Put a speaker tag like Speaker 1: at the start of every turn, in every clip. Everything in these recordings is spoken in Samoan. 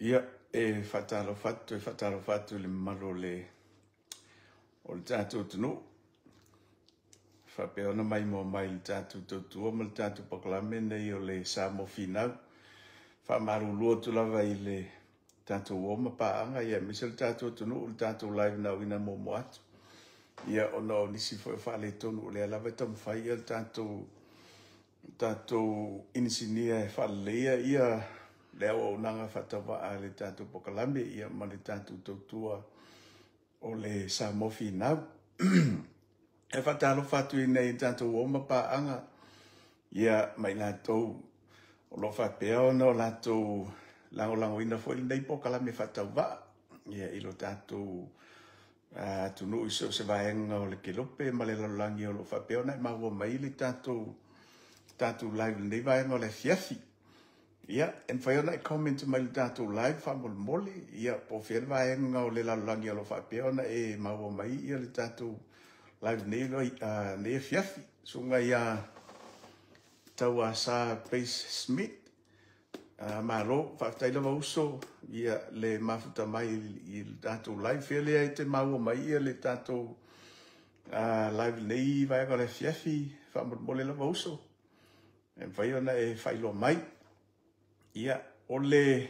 Speaker 1: Ia, e faatalofa atu, e faatalofa atu i le mamalu o le tatou atunuu, faapea ona maimoa mai i le tatou tautua ma le tatou polokalame lenei o le Samoa Finau. Faamalulu atu lava i le tatou uo ma paaga aemaise o le tatou atunuu i le tatou live na auina muamua atu. Ia, ona o nisi foi o faaletonu o lea lava e taumafai le tatou inisinia e faaleleia ia le auaunaga faatauvaa a le tatou polokalame ia ma le tatou tautua o le Samoa Finau. E faatalofa atu i nai a tatou uo ma paaga ia ma i latou o lo o faapea ona latou lagolagoina foi lenei polokalame faatauvaa ia i lo tatou atunuu i so o se vaega o le kelope ma le lalolagi o lo o faapea ona e maua mai le tatou live i lenei vaega o le afiafi. Ia, e mafai ona e comment mai i le tatou live faamolemole, ia po o fea le vaega o le lalolagi o lo o faapea ona e maua mai ia le tatou live i lenei afiafi. Susuga ia Tauasa Pace Smith, malo, faafetai lava uso ia le mafuta mai i le tatou live. Fea lea e te maua mai ia le tatou live i lenei vaega o le afiafi, faamolemole lava uso, e mafai ona e faailoa mai. Ia, o le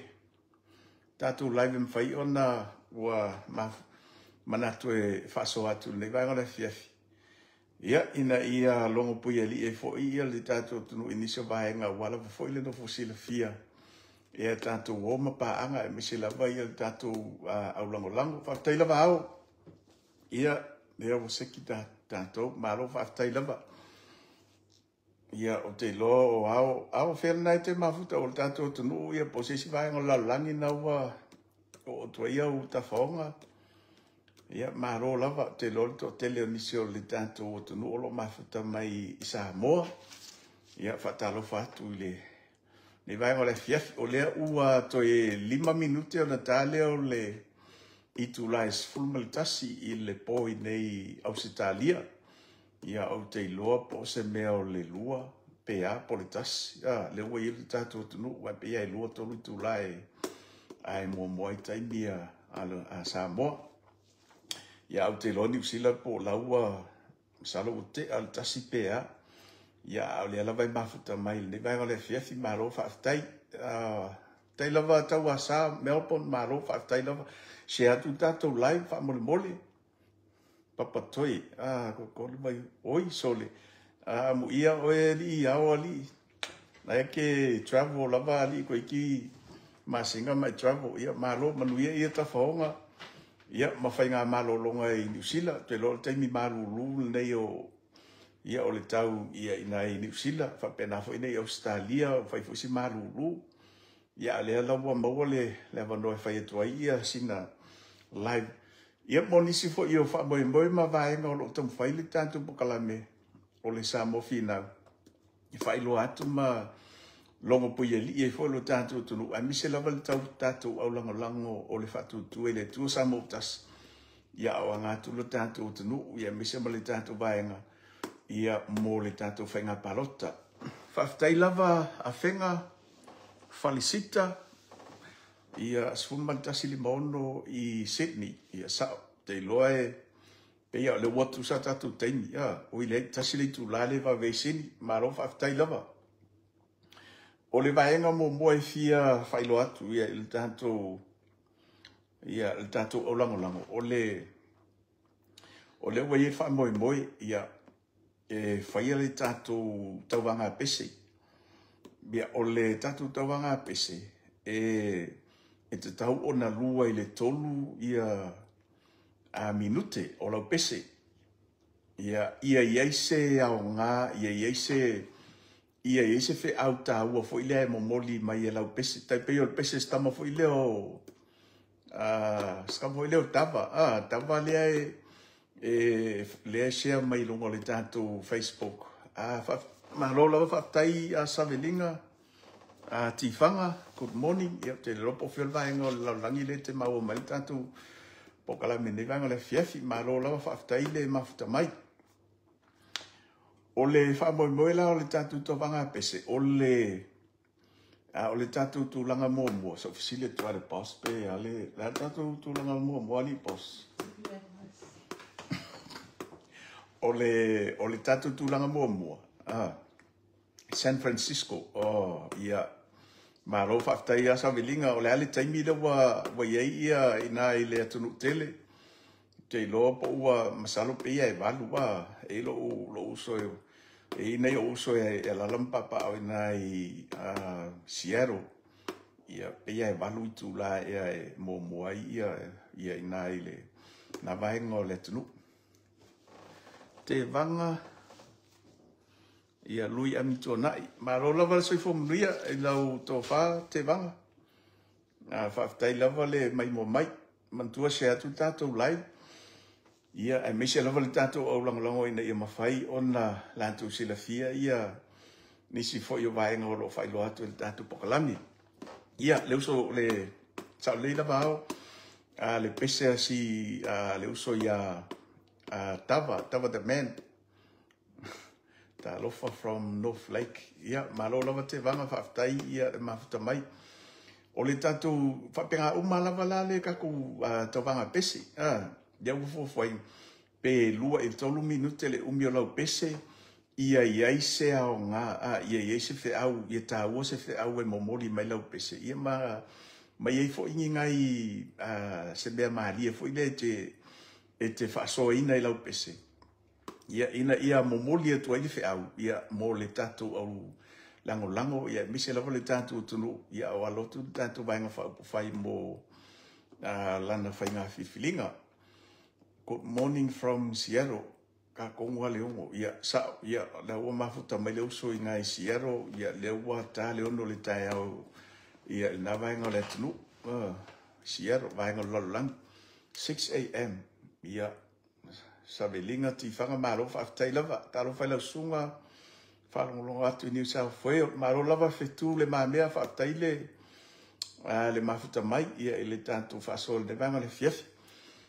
Speaker 1: tatou live e mafai ona ua manatu e faasoa atu i lenei vaega o le afiafi, ia, ina ia logopuialii ai foi ia le tatou atunuu i nisi o vaega aua lava foi le nofo silafia e tatou uo ma paaga aemaise lava ia le tatou aulagolago. Faafetai lava Ao, ia, lea ua seki tatou, malo faafetai lava. Ia, ou te iloa o Ao, Ao o fea lena e te mafuta o le tatou atunuu ia po o se isi vaega o le lalolagi na ua oo atu ai au tafaoga. Ia, malo lava, ou te iloa le toatele o nisi o le tatou atunuu o lo o mafuta mai i Samoa. Ia, faatalofa atu i lenei vaega o le afiafi. O lea ua toe 5 minute ona ta lea o le itula e 11 i le po i nei Ausetalia. Ia, ou te iloa po o se mea o le 2 pe a po o le 1. Lea ua i ai le tatou atunuu, aua pei lava e 2, 3 itula e muamua ai taimi a Samoa. Ia, ou te iloa Niu Sila po o la ua, masalo ua tea le 1 pe a. Ia, a o lea lava e mafuta mai i lenei vaega o le afiafi, malo faafetai. Faafetai lava Tauasa Melbourne, malo faafetai lava. Share atu le tatou live faamolemole. Papatoe, kokoli mai, oi sole, amuia oe alii ao alii. Na e ke travel lava alii koe iki masina mai travel. Ia, malo, manuia ia tafaoga. Ia, ma faiga malologa i Niu Sila. Ou te iloa o le taimi malulu lenei o, ia, o le tau ia ina i Niu Sila, faapena foi nei Ausetalia, o fai foi si malulu. Ia, a lea la ua maua le avanoa e fai atu ai ia sina live. Ia, mo nisi foi o faamoemoe ma vaega o lo o taumafai le tatou polokalame o le Samoa Finau, e faailoa atu ma logopuialii ai foi lo tatou atunuu, aemaise lava le tatou aulagolago o le faatuatua i le Atua Samoa ua tasi, ia o aga atu lo tatou atunuu, ia aemaise ma le tatou vaega, ia mo le tatou faiga palota. Faafetai lava Afega Falisita, ia 11:56 i Sydney, ia sao, te iloa e pei o le ua tusa tatou taimi, oi leai, tasi le itula le vave ai Sydney, malo faafetai lava. O le vaega muamua e fia faailoa atu ia i le tatou, ia le tatou aulagolago, o le ua i ai le faamoemoe, ia, e faia le tatou tauvaga pese. Ia, o le tatou tauvaga pese, e tatau ona 2 i le 3 ia minute o lau pese. Ia, ia i ai se aoga, ia i ai se feau taua foi lea e momoli mai e lau pese. Tai pei o le pese se tama foi lea o se tama foi lea o Tava, Tava lea lea e share mai luga o le tatou Facebook. Malo lava faafetai a Saveliga, Tifaga, good morning. Ia, te iloa po o fea le vaega o le lalolagi lea e te maua mai le tatou polokalame i lenei vaega o le afiafi. Malo lava faafetai le mafuta mai. O le faamoemoe la o le tatou tauvaga pese, o le A o le tatou tulaga muamua, sa ou fesili atu lava i le boss pe a le, le a le tatou tulaga muamua alii boss? O le, o le tatou tulaga muamua, San Francisco, oh, ia, malo faafetai lava Savelinga, o le a le taimi lea ua, ua i ai ia i ina i le atunuu tele? Ou te iloa po ua, masalo pei e 8 a, e i ai lou, lou uso e, e i ai nai ou uso e alaala ma papaaao i ina i Seattle. Ia, pei e 8 itula ea e muamua ai ia, ia ina i le na vaega o le atunuu. Tevaga, ia Lui Amituanai. Malo lava le soifua manuia i lau tofa Tevaga. Faafetai lava le maimoa mai. Manatua share atu le tatou live. Ia, aemaise lava le tatou aulagolago ina ia mafai ona latou silafia ia nisi foi o vaega o lo o faailoa atu i le tatou polokalame. Ia, le uso, le sao lelei lava ao, le pese a si, le uso ia Tava, Tava the man. Talofa from North Lake. Ia, malo lava Tevaga, faafetai ia le mafuta mai. O le tatou faapena uma lava la le tatou tauvaga pese. Ia ua fuafuaina pe 2 i le 3 minute le umi o lau pese, ia i ai se aoga, ia i ai se feau, ia taua se feau e momoli mai lau pese. Ia ma ma i ai foi ni nai se mea malie foi lea e te faasoaina i lau pese. Ia ina ia momoli atu ai le feau ia mo le tatou au lagolago, ia aemaise lava le tatou atunuu, ia o alo atu le tatou Vaega Faaupufai mo lana faiga filifiliga. Good morning from Seattle. Ka tonu a le 6. Ia, sao, ia, lea ua mafuta mai le uso i nai Seattle, ia, lea ua ta le 6 le taeao, ia, i lena vaega o le atunuu. Seattle, vaega o le lalolagi. 6 a.m. Ia, Saveliga Tifaga, malo faafetai lava. Talofa i lau susuga, faalogologo atu i New South Wales. Malo lava fetu le mamea, faafetai le, le mafuta mai, ia, i le tatou faasoa i le vaega o le afiafi.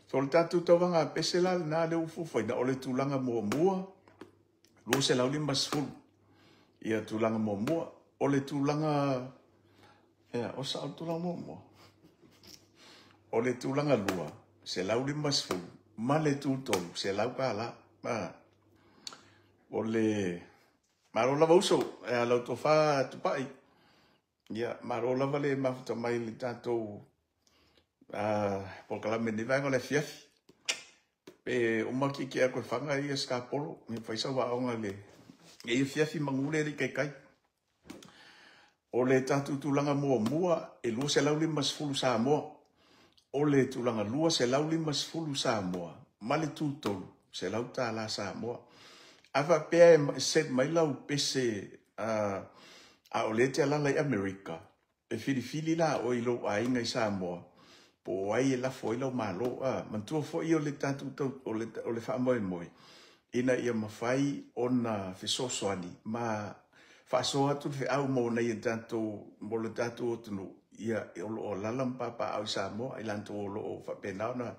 Speaker 1: So, o le tatou tauvaga pese la lena lea ua fuafuaina, o le tulaga muamua, 250. Ia, tulaga muamua. O le tulaga, ia, o sao le tulaga muamua. O le tulaga lua, 150, ma le tu tolu, $100. O le, malo lava uso, e lau tofa tupai. Ia, malo lava le mafuta mai le tatou polokalame nei vaega o le afiafi. Pe uma kiekie atu e faga ia Scarborough, ni fai sau aoga le ia afiafi manu le le kaikai. O le tatou tulaga muamua e 250 Samoa. O le tulaga lua 150 Samoa. Ma le tu tolu $100 Samoa. A faapea e send mai lau pese a o le te alaala i Amerika, e filifili la oe i lou aiga i Samoa, po o ai e lafo ai lau malo. Manatua foi o le tatou tau, o le faamoemoe, ina ia mafai ona fesoasoani ma faasoa atu le feau mo nai o tatou, mo le tatou atunuu, ia o lo o alaala ma papaaao i Samoa, i latou o lo o faapena ona,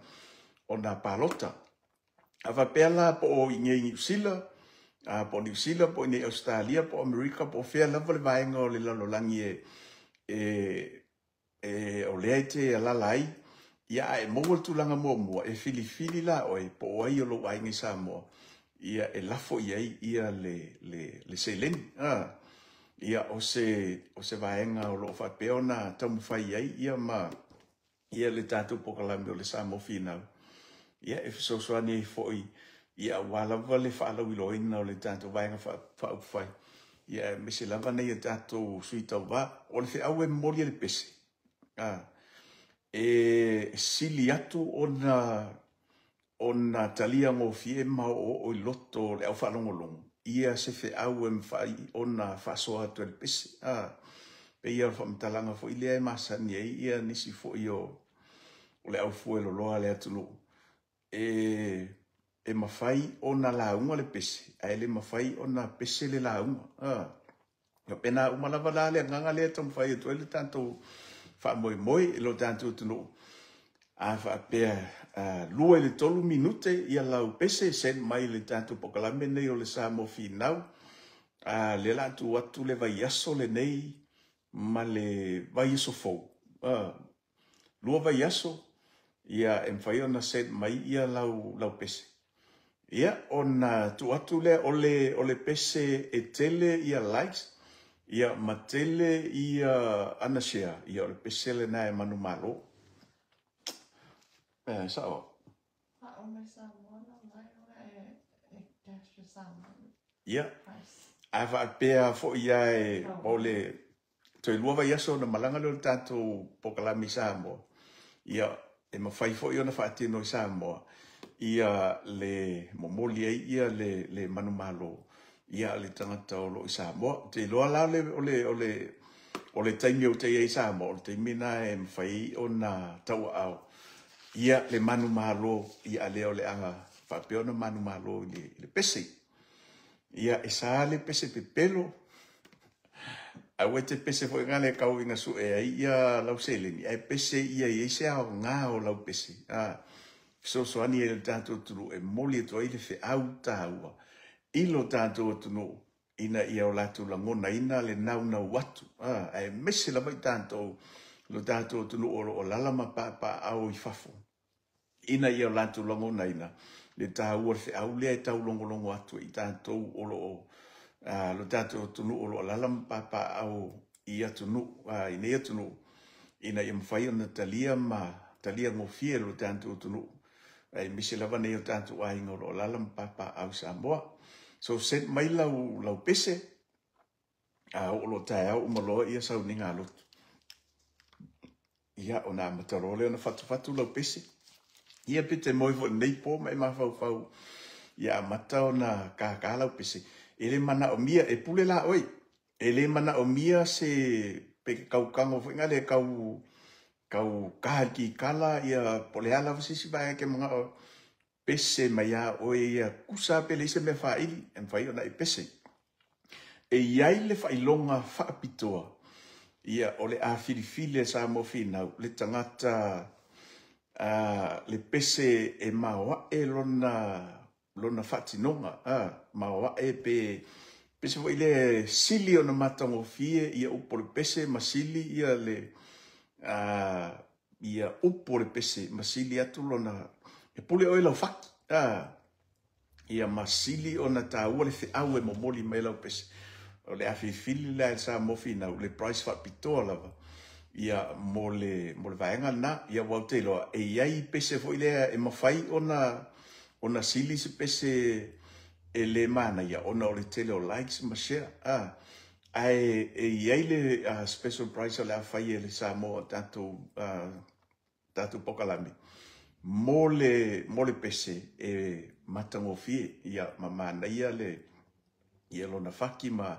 Speaker 1: ona palota. A faapea la po o i inei Niu Sila, po o Niu Sila, po o inei Ausetalia, po o Amerika, po o fea lava le vaega o le lalolagi e, e, e o lea e te alaala ai, ia a e maua le tulaga muamua, e filifili la oe po o ai o lou aiga i Samoa, ia e lafo i ai ia le, le, le seleni. Ia o se, o se vaega o lo o faapea ona taumafai ai ia ma ia le tatou polokalame o le Samoa Finau. Ia e fesoasoani ai foi ia aua lava le faalauiloaina o le tatou Vaega Faaupufai. Ia aemaise lava nei o tatou sui tauva. O le feau e momoli e le pese. E sili atu ona ona talia gofie ma o'oo'o i loto o le au faalogologo ia se feau e mafai ona faasoa atu e le pese. Pei o le faamatalaga foi lea e masani ai ia nisi foi o o le aufueloloa a le atunuu. E, e mafai ona lauga le pese, ae le mafai ona pese le lauga. Faapena uma lava la le agaga lea e taumafai atu ai le tatou faamoemoe i lo tatou atunuu. A faapea 2 i le 3 minute ia lau pese, send mai le tatou polokalame nei o le Samoa Finau. Lea o le a tuu atu le vaiaso lenei. ma le vaiaso fou, 2 vaiaso, ia e mafai ona send mai ia lau pese. Ia ona tuu atu lea o le pese e tele ia likes, ia ma tele ia ana share, ia o le pese lena e manumalo. Sao. Ia, a faapea foi ae o le toe 2 vaiaso ona malaga lea o le tatou polokalame i Samoa, ia e mafai foi ona faatino i Samoa, ia le momoli ai ia le manumalo, ia le tagata o lo o i Samoa. Ou te iloa la o le taimi o te i ai i Samoa, o le taimi na e mafai ona tauaao, ia le manumalo, ia lea o le a faapea ona manumalo i le pese. Ia e sa le pese pepelo, aua te pese foi ngā le kau inga su e ai ia lau seleni, ai pese ia i se ao ngā o lau pese. Fesoasoani e le tatou atunuu e moli atu ai le feau taua i lo tatou atunuu ina ia o latou lagonaina le naunau atu. Aemaise lava i tatou lo tatou atunuu o lo o alaala ma papaaao i fafo, ina ia o latou lagonaina le taua o le feau lea e taulogologo atu i tatou o lo o lo tatou atunuu o lo o alaala ma papaaao i atunuu, i nei atunuu, ina ia mafai ona talia ma talia gofie lo tatou atunuu, aemaise lava nei o tatou aiga o lo o alaala ma papaaao i Samoa. So send mai lau pese, o lo taeao uma loa ia sauniga lotu. Ia, ona amata loa lea ona fatufatu lau pese. Ia pe te moe foi nei po ma e mafaufau, ia amata ona kākā lau pese. E le manaomia, e pule la oi. E le manaomia se pe kaukango foi ngā le kau ka kala, ia po le ala sisi vai ke mga o pese mai a oi ia kusa pe le se me whaili, e mwhai ona e pese. E iai le whailonga whaapitoa, ia o le a filifili sa mo whinau, le tangata le pese e maoa e lona whatinonga, maoa e pe pese foi le sili ona matagofie ia upo le pese ma sili ia le ia upo le pese ma sili atu lona e pule oi lau faki, ia ma sili ona taua le feau e momoli mai lau pese. O le afifili la e sa mo whinau, le price whapitoa lava, ia mo le vaenga na, ia wau te loa, e iai pese foi lea e mawhai ona sili se pese e le mana ia, ona o le tele o likes ma share, ae e iai le special price o le awhai e le Samoa tatou polokalame, mo le pese e matagofie, ia ma manaia le ia lona faki ma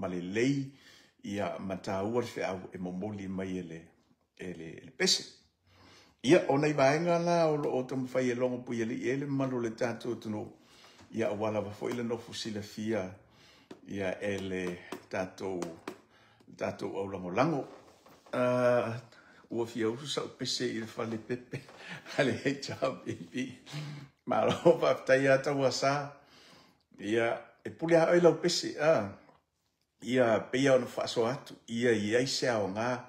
Speaker 1: le lei, ia ma tāua le feau e momoli mai e le pese. Ia, o nei vaenga la o lo o tamawhai e longo pui ali e le mamalu o le tatou atunuu, ia aua lava foi le nofo silafia ia e le tatou aulagolago. Ua fia usu sau pese i le fale pepe ale HRPP. Malo faafetai ia taua sa. Ia, e pule a oi lau pese, ia peia ona whaasoa atu, ia iai se ao ngā,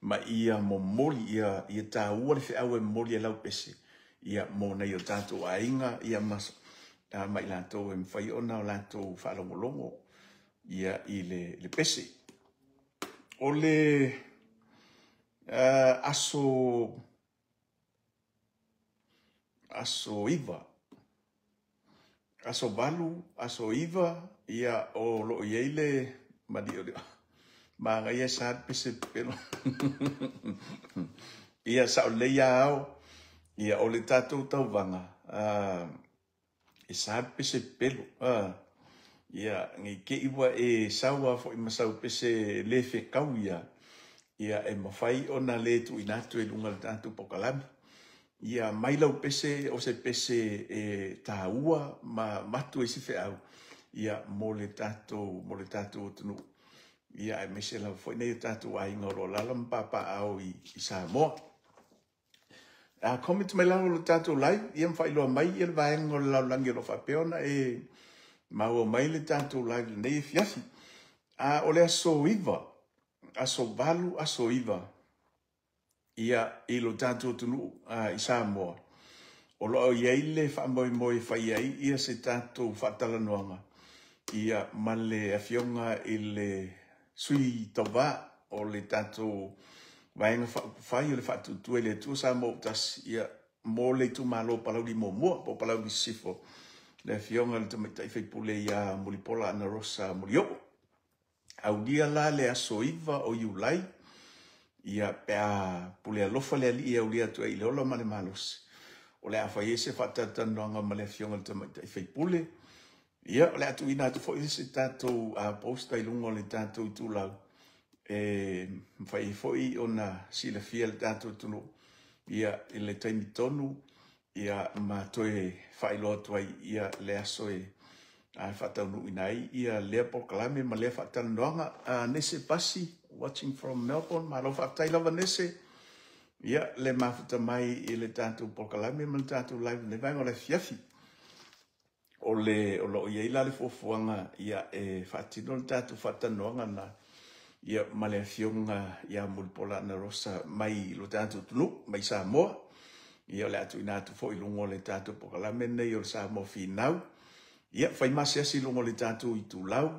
Speaker 1: ma ia momoli, ia tāua le feau e momoli e lau pese, ia mō nei o tātou aiga, ia ma i latou e mwhai ona o latou whaalongolongo, ia i le pese. O le aso iwa, aso 8, aso 9, ia o lo iai le mani o le maga ia sa pese pelo. Ia sa o leia ao, ia o le tatou tauvaga, e sa pese pelo. Ia ngi ke iwa e saua foi masau pese le whekau ia, ia e mawhai ona le tu inatu e lunga le tatou polokalame. Ia mai lau pese o se pese e tāua ma matu e si wheau, ia mo le tatou atunuu. Ia e mese lau foi nei o tatou aiga o lo lala ma papaaao i Samoa. Comment mai lalo lo tatou live, ia mwhailoa mai ia le vaenga o le lalolagi o lo faapea ona e maua mai le tatou live nei e fiafi. O le aso 9, aso 8 aso 9 ia i lo tatou atunuu i Samoa, o lo o i ai le faamoemoe e fai ai ia se tatou faatalanoaga ia ma le afioga i le sui tauva o le tatou Vaega Faaupufai o le Faatuatua i le Atua Samoa ua Tasi, ia mo le itumalo Palauli muamua po o Palauli Sisifo, le afioga i le tamaitai faipule ia Mulipola Anarosa Mulioo. Aulia la le aso 9 o Iulai, ia pe a pule alofa le Alii e aulia atu ai i le ola ma le malosi, o le a fai ai se faatalatalanoaga ma le afioga i le tamaitai faipule. Ia, o le a tuuina atu foi se tatou poster i luga o le tatou itulau e mafai ai foi ona silafia e le tatou atunuu ia i le taimi tonu ia ma toe faailoa atu ai ia le aso e faataunuuina ai ia lea polokalame ma lea faatalanoaga. Nese Pasi, watching from Melbourne, malo faafetai lava Nese, ia le mafuta mai i le tatou polokalame ma le tatou live i lenei vaega o le afiafi. O le o lo o i ai la le fuafuaga ia e faatino le tatou faatalanoaga na ia ma le afioga ia Mulipola Anarosa mai lo tatou atunuu, mai Samoa. Ia o le a tuuina atu foi i luga o le tatou polokalame lenei o le Samoa Finau. Ia fai masiasi i luga o le tatou itulau.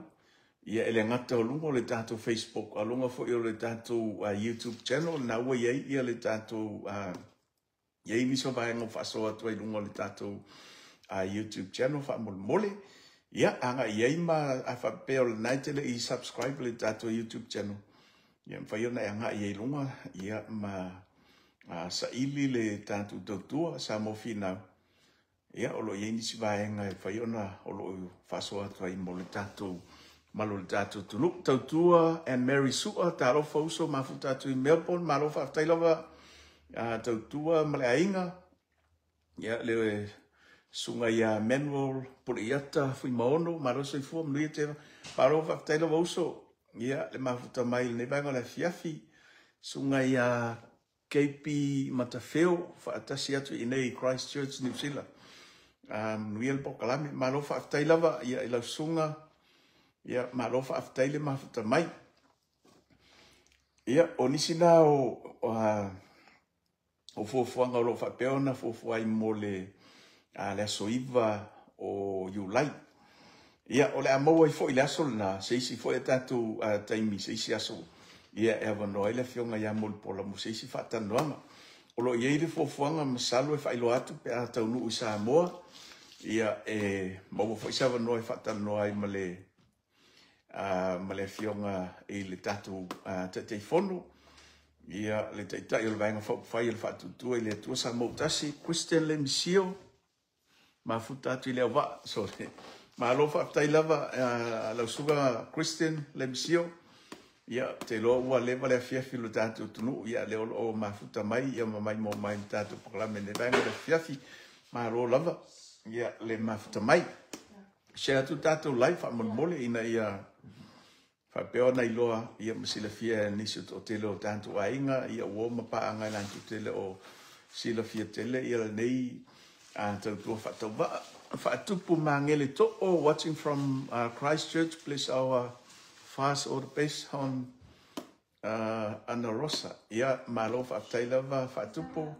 Speaker 1: Ia e le gata o luga o le tatou Facebook, a o luga foi o le tatou YouTube channel, na ua i ai ia le tatou i ai nisi o vaega ua faasoa atu ai i luga o le tatou YouTube channel faamolemole. Ia, agai i ai ma a faapea o lena e te le i subscribe le tatou YouTube channel, ia mafai ona e agai ai i luga ia ma saili le tatou tautua Samoa Finau. Ia, o lo o i ai nisi vaega e fai ona o lo o faasoa atu ai mo le tatou malu o le tatou atunuu. Tautua and Mary Sua, talofa uso mafuta atu i Melbourne, malo faafetai lava Tautua ma le aiga. Ia, le susuga ia Manuel Puleiata Fuimaono, malo soifua, manuia te. Malo faafetai lava uso. Ia, le mafuta mai i lenei vaega o le afiafi. Susuga ia KP Matafeo, faatasi atu i inei i Christchurch, New Zealand. Manuia le polokalame. Malo faafetai lava ia i lau susuga. Ia, malo faafetai le mafuta mai. Ia, o nisi na o fuafuaga o lo o faapea ona fuafua ai mo le aso 9 o Iulai. Ia, o le a maua ai foi le aso lena, se isi foi a tatou taimi, se isi aso, ia e avanoa ai le afioga ia Mulipola mo se isi faatalanoaga. O lo o i ai le fuafuaga masalo e faailoa atu pe a taunuu i Samoa, ia e maua foi se avanoa e faatalanoa ai ma le afioga i le tatou Taitaifono, ia le Taitai o le Vaega Faaupufai o le Faatuatua i le Atua Samoa ua Tasi, Christian Lemisio, mafuta atu i le auvaa. Sorry. Malo faafetai lava lau susuga Christian Lemisio. Ia, te iloa ua leva le afiafi o le tatou atunuu, ia lea o lo o mafuta mai ia ma maimoa mai le tatou polokalame i lenei vaega o le afiafi. Malo lava ia le mafuta mai. Share atu le tatou live faamolemole ina ia faapea ona iloa ia ma silafia e nisi o toatele o tatou aiga, ia uo ma paaga i latou tele o silafia tele ia lenei tautua faatauvaa. Faatupu Magele To'o, watching from Christchurch, bless our fast all the best on Ana Rosa. Ia, malo faafetai lava Faatupu.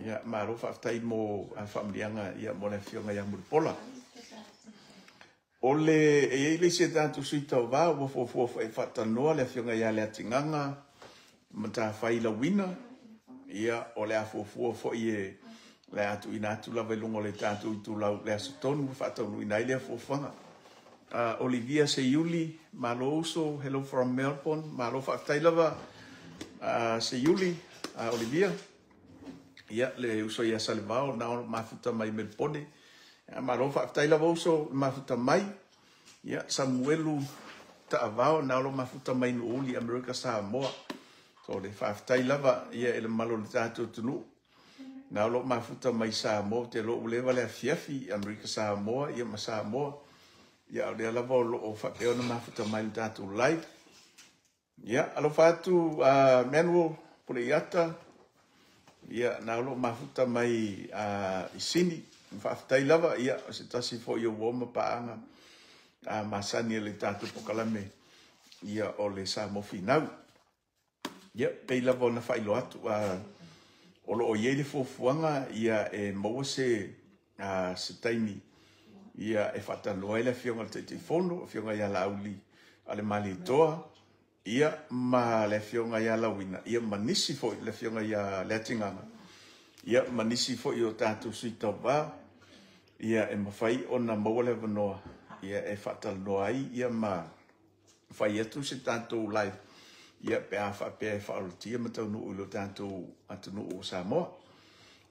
Speaker 1: Ia, malo faafetai mo faamanuiaga ia mo le afioga ia Mulipola. O le, e i ai le isi a tatou sui tauva ua fuafua foi e faatalanoa le afioga ia Leatigaga Matafai Lauina. Ia, o le a fuafua foi e le a tuuina atu lava i luga o le tatou itulau le aso tonu e faataunuuina ai lea fuafuaga. Olivia Seiuli, malo uso, hello from Melbourne, malo faafetai lava Seiuli, Olivia. Ia, le uso ia Salevao, na o mafuta mai Melbourne. Ia, malo faafetai lava uso, mafuta mai. Ia, Samuelu Taavao, na o mafuta mai Nuuuli, Amerika Samoa. So, le faafetai lava, ia, e le malo le tatou atunuu. Na o lo mafuta mai Samoa, te lo uleva le afiafi, Amerika Samoa, ia ma Samoa. Ia, o lea lava o lo o faapea ona mafuta mai le tatou live. Ia, alofa atu Manuel Puleiata, ia, na o lo mafuta mai i Sini. Faafetai lava, ia, o se tasi foi o uo ma paaga masani e le tatou polokalame ia o le Samoa Finau. Ia, pei lava ona faailoa atu, o lo o i ai le fuafuaga ia e maua se taimi ia e faatalanoa ai le Afioga i le Taitaifono, Afioga ia Laauli Alemalietoa, ia ma le Afioga ia Lauina, ia ma nisi foi, le Afioga ia Leatigaga, ia ma nisi foi o tatou sui tauva, ia e mafai ona maua le avanoa ia e faatalanoa ai ia ma fai atu se tatou live ia pe a faapea e faaolatia ma taunuu i lo tatou atunuu o Samoa.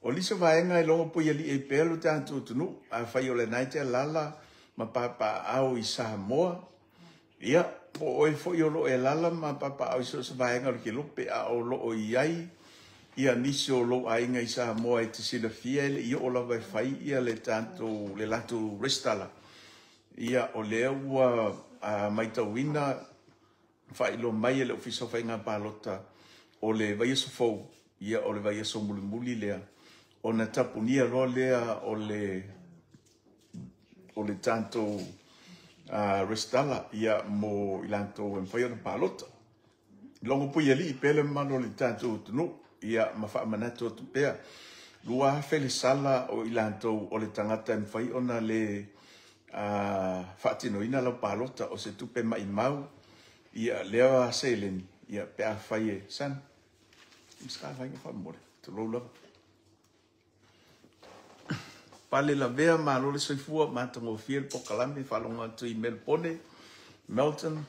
Speaker 1: O nisi o vaega e logopuialii ai pea lo tatou atunuu, afai o lena e te alaala ma papaaao i Samoa, ia po o oe foi o lo o e alaala ma papaaao i so o se vaega o le kelope, a o lo o i ai ia nisi o lou aiga i Samoa e te silafia e le i oo lava e fai ia le tatou le latou resitala, ia o lea ua matauina faailoa mai e le Ofisa o Faiga Palota o le vaiaso fou, ia o le vaiaso mulimuli lea ona tapunia loa lea o le tatou resitala ia mo i latou e mafai ona palota. Logopuialii pea le mamalu o le tatou atunuu, ia ma faamanatu atu pea, 2,000 le sala o i latou o le tagata e mafai ona le faatinoina lau palota, o se tupe maumau ia lea seleni ia pe a fai e sana. Tulou lava. Pale lavea malo le soifua, matagofie le polokalame, faalogo atu i Melbourne, Melton.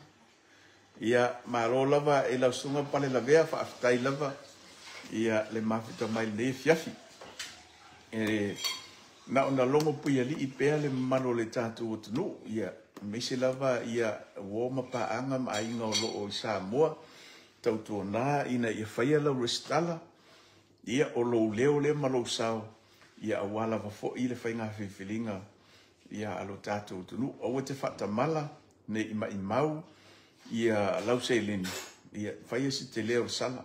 Speaker 1: Ia malo lava e lau susuga Pale Lavea, faafetai lava ia le mafuta mai lenei afiafi. E na ona logopuialii pea le mamalu o le tatou atunuu, ia aemaise lava ia uo ma paaga ma aiga o lo o i Samoa, tautuana ina ia faia lau resitala, ia o lou leo lea ma lou sao, ia aua lava foi le faiga filifiliga ia a lo tatou atunuu. Aua te faatamala ne i maumau ia lau seleni, ia faia si tele o le sala.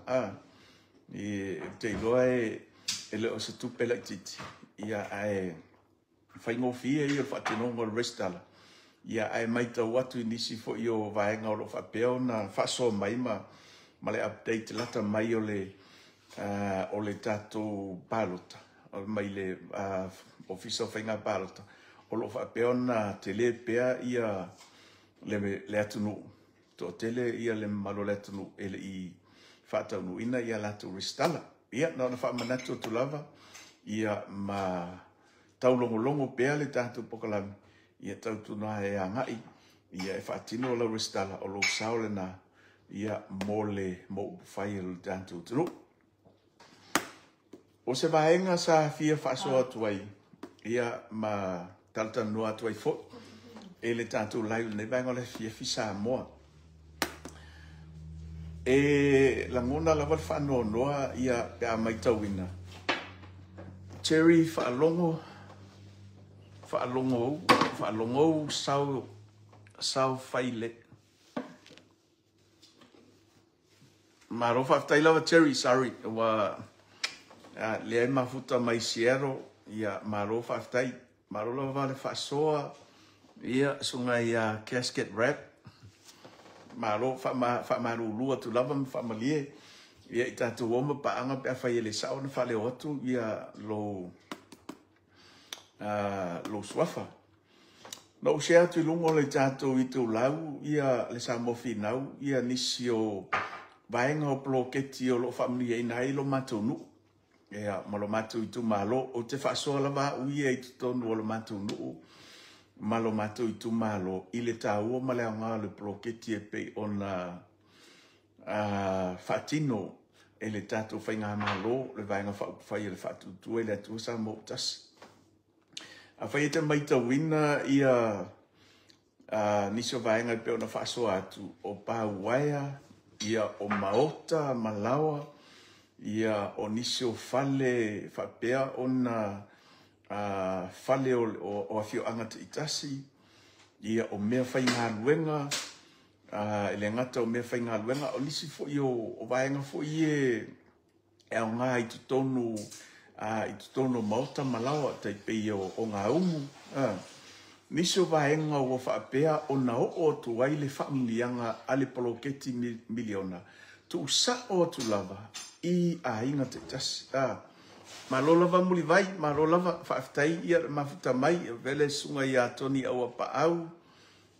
Speaker 1: Ou te iloa e le o se tupe laitiiti, ia ae faigofie ia o le faatinoga o le resitala, ia ae matau atu i nisi foi o vaega o lo o faapea ona faasoa mai ma le update lata mai o le tatou palota mai le Ofisa o Faiga Palota, o lo o faapea ona tele pea ia le atunuu, toatele ia le mamalu o le atunuu e le i faataunuuina ia latou resitala. Ia na ona faamanatu atu lava, ia ma taulogologo pea le tatou polokalame, ia tautuana e agai ia e faatino lau resitala, o lou sao lena ia mo le upufai o le tatou atunuu. O se vaega sa fia faasoa atu ai ia ma talatalanoa atu ai foi e le tatou live lenei vaega o le afiafi Samoa. E lagona lava le faanoanoa ia pe a matauina Cherry faalogo faalogo sao faile. Malo faafetai lava Cherry, sorry ua lea e mafuta mai Seattle, ia malo faafetai. Malo lava le faasoa ia susuga ia Casket Rap. Malo faamalulu atu lava ma faamalie ia i tatou o ma paaga pe a fai e le sao na faaleo atu ia lou suafa. Na ou share atu i luga o le tatou itulau ia le Samoa Finau ia nisi o vaega o poloketi o lo o faamanuiaina ai lo matou nuu ia ma lo matou itumalo. Ou te faasoa lava au ia i totonu o lo matou nuu ma lo matou itumalo i le taua ma le aoga o le poloketi e pei ona faatino e le tatou faigamalo le vaega faaupufai o le Faatuatua i le Atua Samoa ua Tasi. Afai e te matauina ia nisi o vaega e pei ona faasoa atu o pauaea, ia o maota ma laoa, ia o nisi o fale faapea ona fale o afioaga taitasi, ia o mea faigaluega, e le gata o mea faigaluega, o nisi foi o vaega foi e aoga i totonu o maota ma laoa, tai pei o gaumu. Nisi o vaega ua faapea ona oo atu ai le faamanuiaga a le poloketi miliona, tuusao atu lava i aiga taitasi. Malo lava Mulivai, malo lava, faafetai ia le mafuta mai, e avea le susuga ia Toni Auapaau,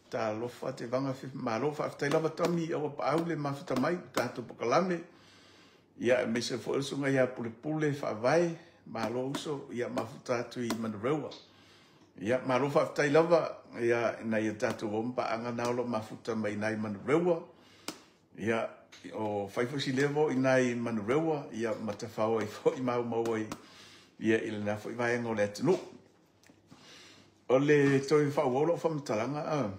Speaker 1: talofa Tevaga, malo faafetai lava Toni Auapaau le mafuta mai, tatou polokalame. Ia aemaise foi le susuga ia Pulepule Faavae, malo uso, ia mafuta atu i Manurewa. Ia malo faafetai lava ia nai o tatou uo ma paaga na o lo o mafuta mai i Manurewa. Ia o fai foi si leva o i ina i Manurewa, ia ma tafao ai foi maumau ai ia i lena foi vaega o le atunuu. O le toe faaauau lau faamatalaga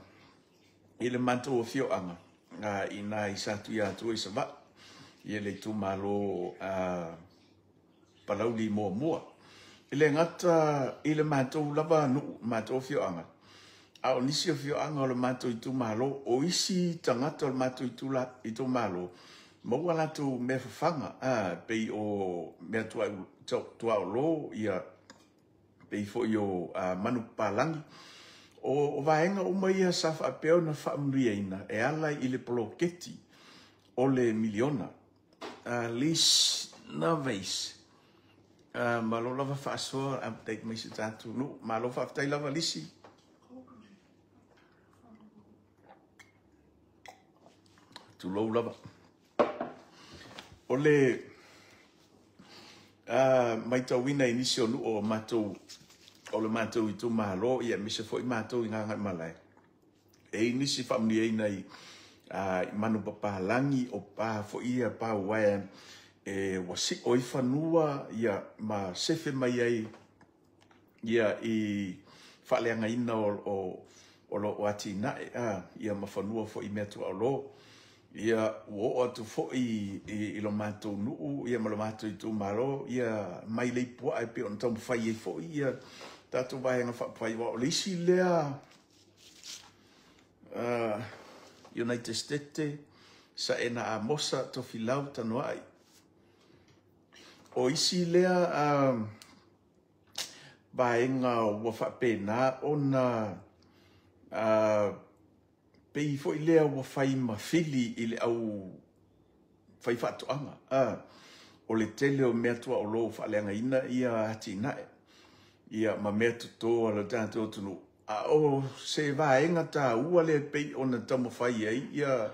Speaker 1: i le matou afioaga i ina i Satuiatua i Savaii, ia le itumalo Palauli 1. E le gata i le matou lava nuu, matou afioaga, a o nisi afioaga o le matou itumalo, o isi tagata o le matou itumalo, maua latou mea fafaga, pei o mea tuaolo, ia pei foi o manupapalagi. O vaega uma ia sa faapea ona faamanuiaina e ala i le poloketi o le miliona. Liz Novaes, malo lava faasoa update mai si tatou nuu. Malo faafetai lava Lisi. Tulou lava. O le matauina i nisi o nuu o matou o le matou itumalo, ia aemaise foi matou i Gagaemalae, e i ai nisi faamanuiaina i manupapalagi, o pa foi ia pa uaea e ua sio ai fanua ia ma sefe mai ai ia i faaleagaina o lo o atinae ia ma fanua foi i meatuaolo. Ia ua oo atu foi i lo matou nuu ia ma lo matou itumalo ia mailei puaa e pei ona taumafai ai foi ia tatou Vaega Faaupufai, aua o le isi lea United States Saena Amosa Tofilau Tanoai. O isi lea vaega ua faapena ona pei foi lea ua fai ma fili i le au faifaatoaga. O le tele o mea tuaolo ua faaleagaina ia atinae ia ma mea toto a le tatou atunuu. A o se vaega taua lea e pei ona taumafai ai ia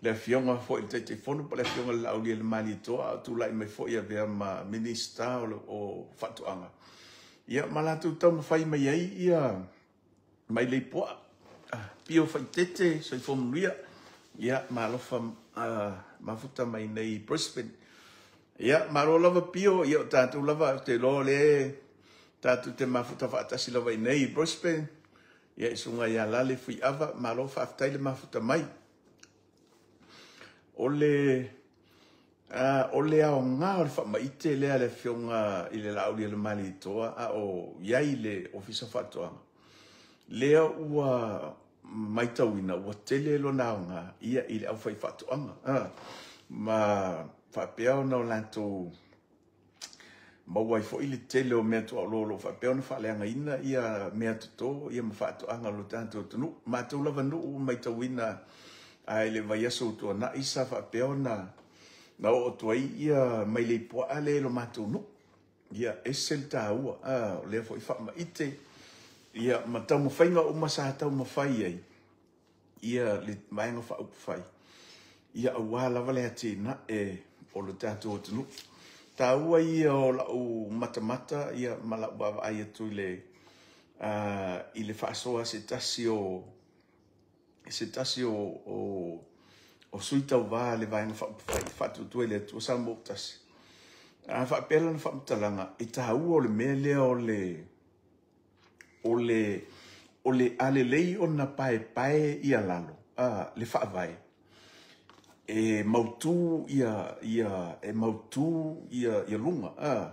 Speaker 1: le afioga foi i le Taitaifono po o le afioga i le Laaulialemalietoa, a o tulai mai foi e avea ma Minisita o Faatoaga, ia ma latou taumafai mai ai ia mailei puaa. Pio Faitete, soifua manuia, ia ma alofa mafuta mai nei i Brisbane. Ia malo lava Pio, ia o tatou lava, ou te iloa o lea tatou te mafuta faatasi lava i nei i Brisbane. Ia i susuga ia Lale Fuiava, malo faafetai le mafuta mai. O le aoga o le faamaite lea a le afioga i le Laaulialemalietoa a o i ai le Ofisa o Faatoaga, lea ua matauina ua tele lona aoga ia i le aufaifaatoaga ma faapea ona o latou maua ai foi le tele o mea tuaolo o lo o faapea ona faaleagaina ia mea toto ia ma faatoaga o lo tatou atunuu. Matou lava nuu ua matauina i le vaiaso ua tuanai sa faapea ona oo atu ai ia mailei puaa lea i lo matou nuu. Ia ese le taua o lea foi faamaite ia ma taumafaiga uma sa taumafai ai ia le Vaega Faaupufai ia aua lava le atinae o le tatou atunuu. Taua ia o lau matamata ia ma lau vaavaai atu i le faasoa a se tasi o sui tauva a le Vaega Faaupufai Faatuatua i le Atua Samoa ua Tasi. A faapea lana faamatalaga, e taua o le mea lea o le alelei ona paepae ia lalo le faavae e mautu ia luga.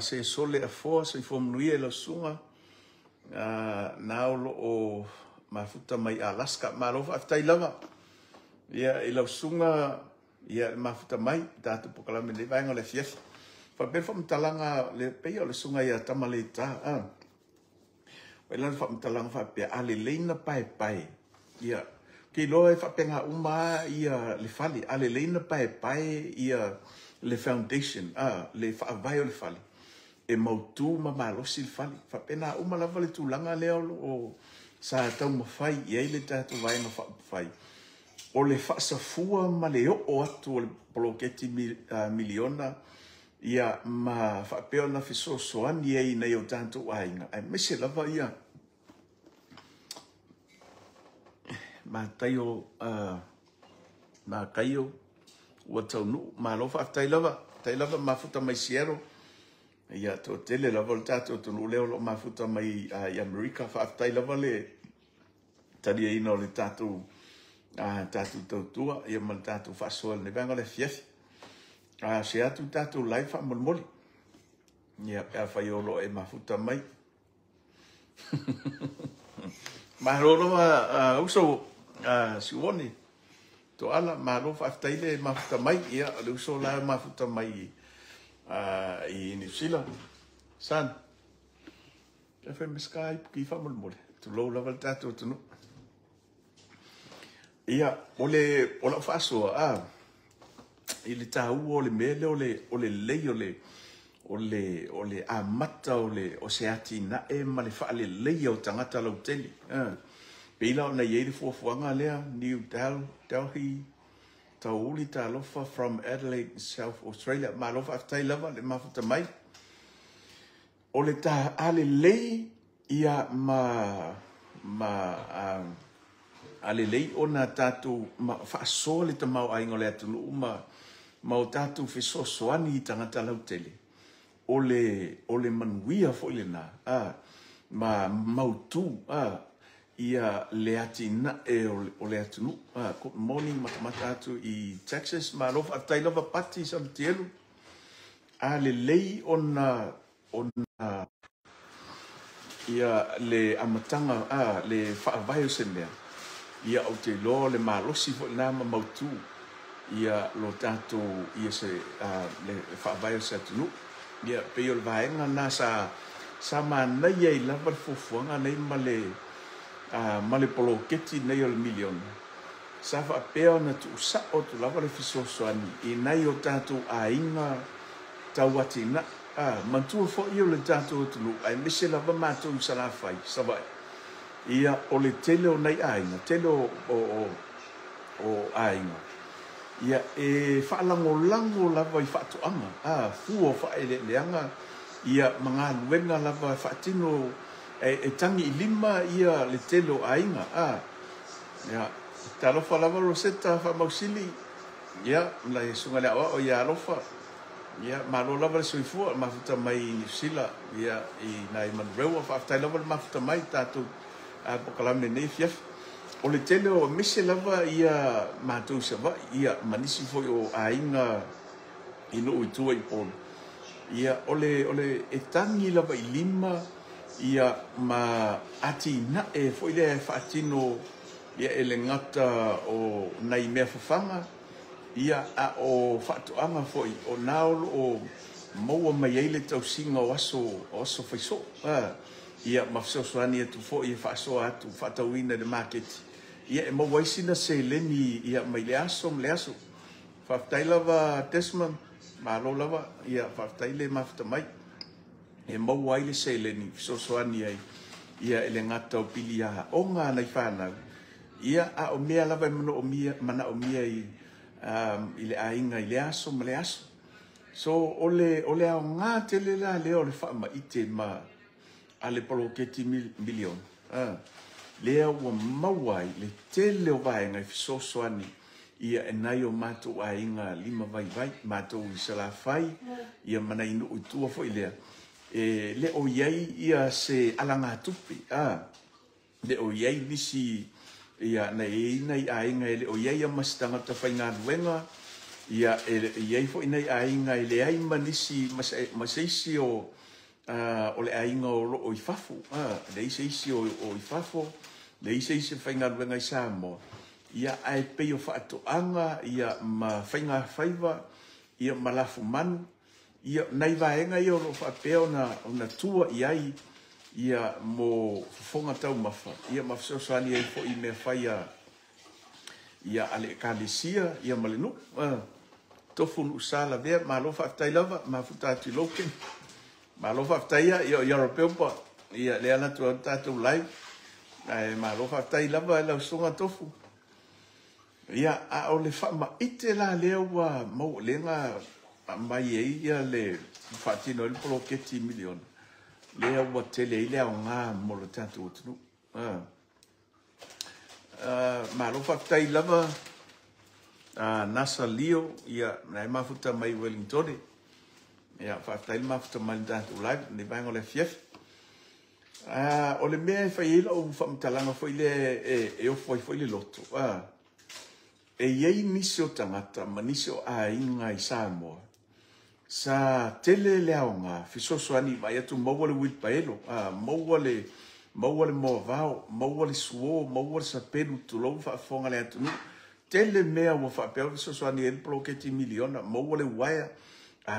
Speaker 1: Se sole afoa, soifua manuia i lau susuga na o lo o mafuta mai Alaska. Malo faafetai lava ia i lau susuga ia le mafuta mai tatou polokalame nei vaega o le afiafi. Faapea le faamatalaga le pei o le susuga ia Tamaleita. Fai lana faamatalaga faapea, a lelei na paepae, ia, ou te iloa e faapena uma lava ia le fale, a lelei na paepae ia le foundation, le faavae o le fale, e mautu ma malosi le fale. E faapena uma lava le tulaga lea o lo o sa taumafai i ai le tatou Vaega Faaupufai, o le faasafua ma le oo atu o le poloketi miliona, ia ma faapea ona fesoasoani ai i nai o tatou aiga, aemaise lava ia Mataio, Mataio ua taunuu. Malo faafetai lava, faafetai lava mafuta mai Seattle. Ia toatele lava le tatou atunuu lea o lo o mafuta mai i Amerika. Faafetai lava le taliaina o le tatou tatou tautua ia ma le tatou faasoa i lenei vaega o le afiafi. Share atu le tatou live faamolemole. Ia pe afai o lo o e mafuta mai. Malo lava uso Siuone Toala, malo faafetai le mafuta mai. Ia o le uso la mafuta mai i Niu Sila. San, e fai mai se ka ipu ki faamolemole. Tulou lava le tatou atunuu. Ia, o le o lau faasoa i le taua o le mea lea o le lelei o le amata o se atinae ma le faaleleia o tagata lautele. Pei la ona i ai le fuafuaga lea, New Delhi, Tauli Talofa from Adelaide, South Australia. Malo faafetai lava le mafuta mai. O le ta alelei ia ma alelei ona tatou faasoa le tamaoaiga o le atunuu ma o tatou fesoasoani i tagata lautele, o le manuia foi lena ma mautu ia le atinae o le atunuu. Good morning, matamata atu i Texas. Malo faafetai lava Pati Samatielu. A lelei ona ia le amataga, le faavae o se mea, ia ou te iloa o le malosi foi lena ma mautu ia lo tatou ia se le faavae o se atunuu. Ia pei o le vaega lena sa manaia ai lava le fuafuaga nei ma le poloketi nei o le miliona. Sa faapea ona tuusao atu lava le fesoasoani i nai o tatou aiga tau atinae. Manatua foi o le tatou atunuu, aemaise lava matou i Salafai, Savaii. Ia o le tele o nai aiga, tele o aiga, ia e faalagolago lava i faatoaga, fua o faaeleeleaga, ia ma galuega lava faatino e tagi i lima ia le tele o aiga. Ia, talofa lava Rosetta Faamausili, ia, le susuga i le aoao ia Alofa, ia, malo lava le soifua, mafuta mai i Niu Sila, ia, i nai Manurewa, faafetai lava le mafuta mai tatou polokalame nei afiafi. O le tele o aemaise lava ia matou i Savaii, ia, ma nisi foi o aiga i nuu i tua i Upolu. Ia, o le e tagi lava i lima, ia, ma atinae foi lea e faatino, ia, e le gata o nai mea fafaga, ia, a o faatoaga foi, o na o lo o maua mai ai le tausiga o aso faisoo. Ia, ma fesoasoani atu foi e faasoa atu, faatauina i le maketi, ia, e maua ai sina seleni, ia, mai le aso ma le aso. Faafetai lava Desmond, malo lava, ia, faafetai le mafuta mai. E maua ai le seleni, fesoasoani ai, ia, e le gata o pili aoga a nai fanau, ia, a o mea lava e manaomia i le aiga i le aso ma le aso. So, o le aoga tele la lea o le faamaite ma a le poloketi miliona, lea ua maua ai le tele o vaega e fesoasoani ia e nai o matou aiga lima vaivai, matou i Salafai, ia ma nai nuu i tua foi lea, e le o i ai ia se alagatupe, le o i ai nisi, ia, na i ai nai aiga e le o i ai ma se tagata faigaluega, ia, e i ai foi nai aiga e leai ma nisi, ma se isi o le aiga o lo o i fafo, leai se isi o i fafo, leai se isi faigaluega i Samoa, ia, ae pei o faatoaga, ia, ma faigafaiva, ia, ma lafumanu, ia, nai vaega ia o lo o faapea ona tua i ai, ia mo fofoga taumafa ia ma fesoasoani ai foi i mea fai a ia a le ekalesia ia ma le nuu. Tofu Nuusa Lavea, malo faafetai lava, mafuta atu i lou kini. Malo faafetai ia, ia o Yarra ia lea la atu ai le tatou live. Ae malo faafetai lava e lau susuga Tofu. Ia, a o le faamaite la lea ua maua lea na aumai ai ia le faatino ai le poloketi miliona, lea ua tele ai le aoga mo le tatou atunuu. Malo faafetai lava Nasa Leo, ia na e mafuta mai Wellington. Ia faafetai le mafuta mai le tatou live nei vaega o le afiafi. O le mea e fai ai lau faamatalaga foi lea e ofo ai foi le loto, e i ai nisi o tagata ma nisi o aiga i Samoa sa tele le aoga fesoasoani vaai atu maua le uilipaelo, maua le moavao, maua le suo, maua le sapelu, tulou le faafofoga a le atunuu. Tele mea ua faapea ona fesoasoani ai le poloketi miliona, maua le uaea,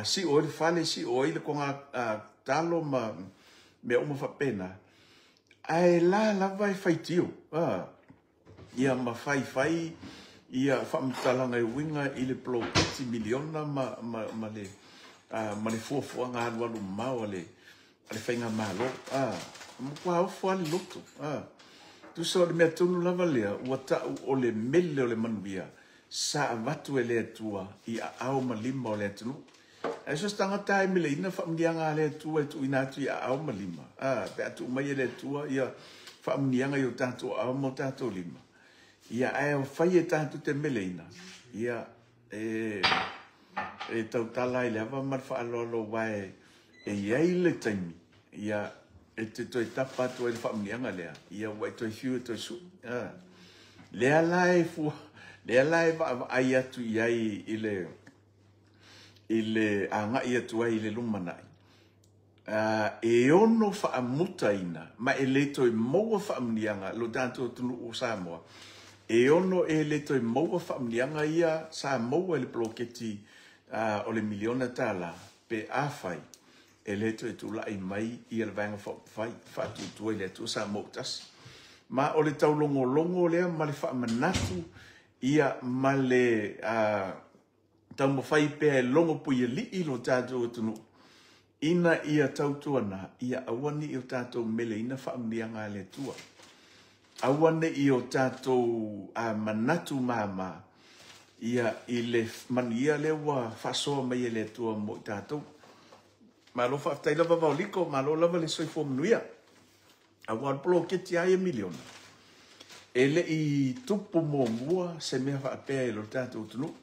Speaker 1: sio ai le fale, sio ai le toga talo ma mea uma faapena. Ae la lava e faitio, ia ma faifai ia faamatalaga e uiga i le poloketi miliona ma le fuafuaga alualu mamao a le faigamalo. Matua ofo lava le loto. Tusa o le mea tonu lava lea ua tau o le mele o le manuia sa avatu e le Atua i aao ma lima o le atunuu. Ae so o se tagata e meleina faamuniaga a le Atua e tuuina atu i aao ma lima, pe a tuu mai e le Atua ia faamuniaga i o tatou aao ma o tatou lima, ia ae fai e tatou te meleina, ia e tautala ai le ava ma le faaaloalo aua e i ai le taimi, ia e te toe tapa atu ai le faamuniaga lea, ia ua e toe fiu e toe sui. Lea la e fua, lea la e vaavaai atu i ai i le agai atu ai i le lumanai, e ono faamutaina ma e le toe maua faamuniaga lo tatou atunuu o Samoa, e ono e le toe maua faamuniaga ia sa maua i le poloketi o le miliona tala pe afai e le toe tulai mai ia le Vaega Faaupufai Faatuatua i le Atua Samoa ua tasi. Ma o le taulogologo lea ma le faamanatu ia ma le taumafai pea e logopuialii lo tatou atunuu ina ia tautuana ia aua ne i o tatou meleina faamuniaga a le Atua. Aua ne i o tatou manatu mama ia i le manuia lea ua faasoa mai e le Atua mo i tatou. Malo faafetai lava Vaoliko, malo lava le soifua manuia. Aua o le poloketi lava ia miliona, e le i tupu muamua se mea faapea i lo tatou atunuu.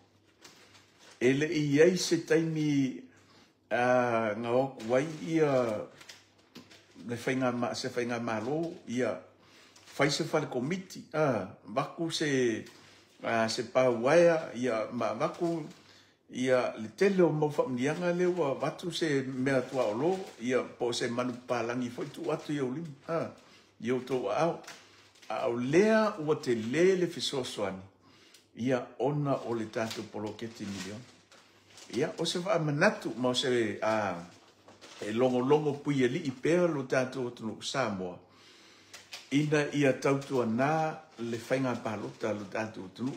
Speaker 1: E le i i ai se taimi na o atu ai ia le se faigamalo ia fai se fale komiti, avatu se pauaea, ia ma avatu ia le tele o mau faamuniaga lea ua avatu se mea tuaolo, ia po o se manupapalagi foi tuu atu i ou lima, i outou aao. A o lea ua tele le fesoasoani ia ona o le tatou poloketi miliona. Ia, o se faamanatu ma o se e logologo puialii pea lo tatou atunuu Samoa ina ia tautuana le faiga palota a lo tatou atunuu.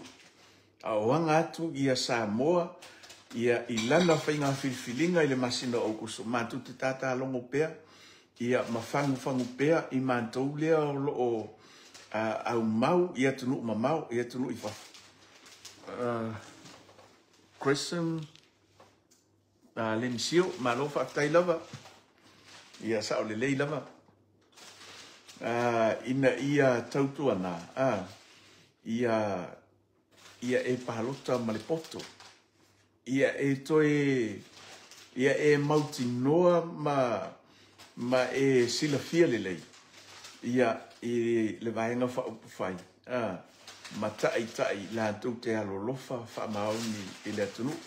Speaker 1: A o aga atu ia Samoa ia i lana faiga filifiliga i le masina o Aokuso, matou te tatalogo pea ia ma fagufagu pea i matou lea o lo o aumau i atunuu mamao, i atunuu i fafo. Crescent Lemisio, malo faafetai lava, ia sao lelei lava, ina ia tautuana ia e palota ma le poto, ia e toe ia e mautinoa ma e silafia lelei ia i le Vaega Faaupufai ma taitai latou te alolofa faamaoni i le atunuu.